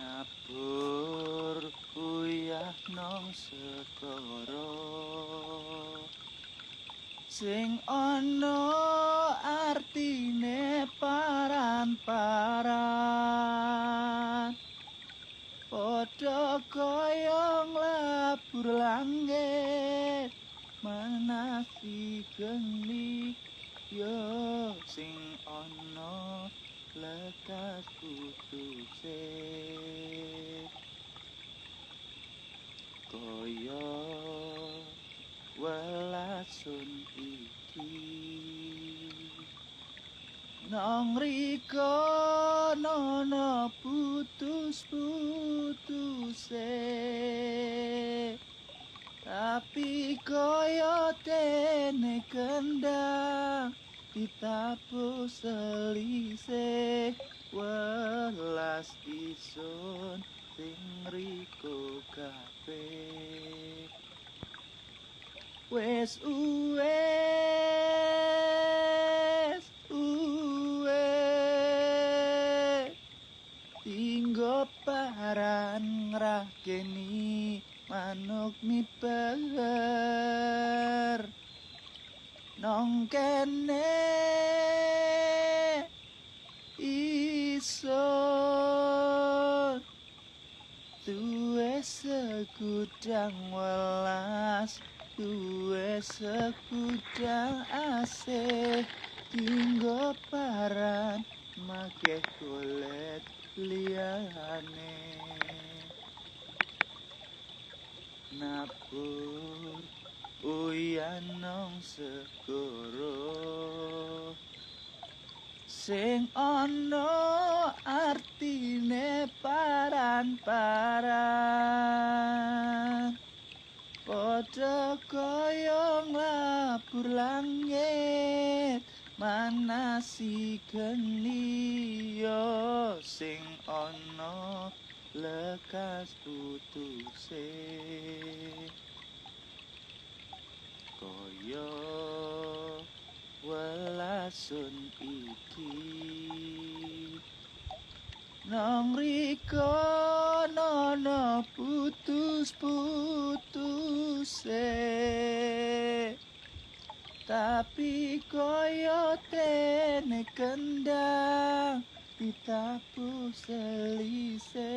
Nabur uyah nang segara sing ana artine paran-paran, padha kaya nglabur langit manasi geni yo sing ana lekas putuse kaya welasun iki. Nang rika ana putus-putuse, tapi kaya dene kendang ditabuh selise welas isun sing riko kabeh. Wes uwes uwe tinggo paran ngrakeni manuk miber nong kene iso duwe segudang welas, duwe segudang asih tinggo paran make golet liyane. Nabur uyah nang segara sing ana artine paran-paran, padha kaya nglabur langit manasi geni yo sing ana lekas putuse kaya welasun iki. Nang rika ana putus-putuse, tapi kaya dene kendang ditabuh selise.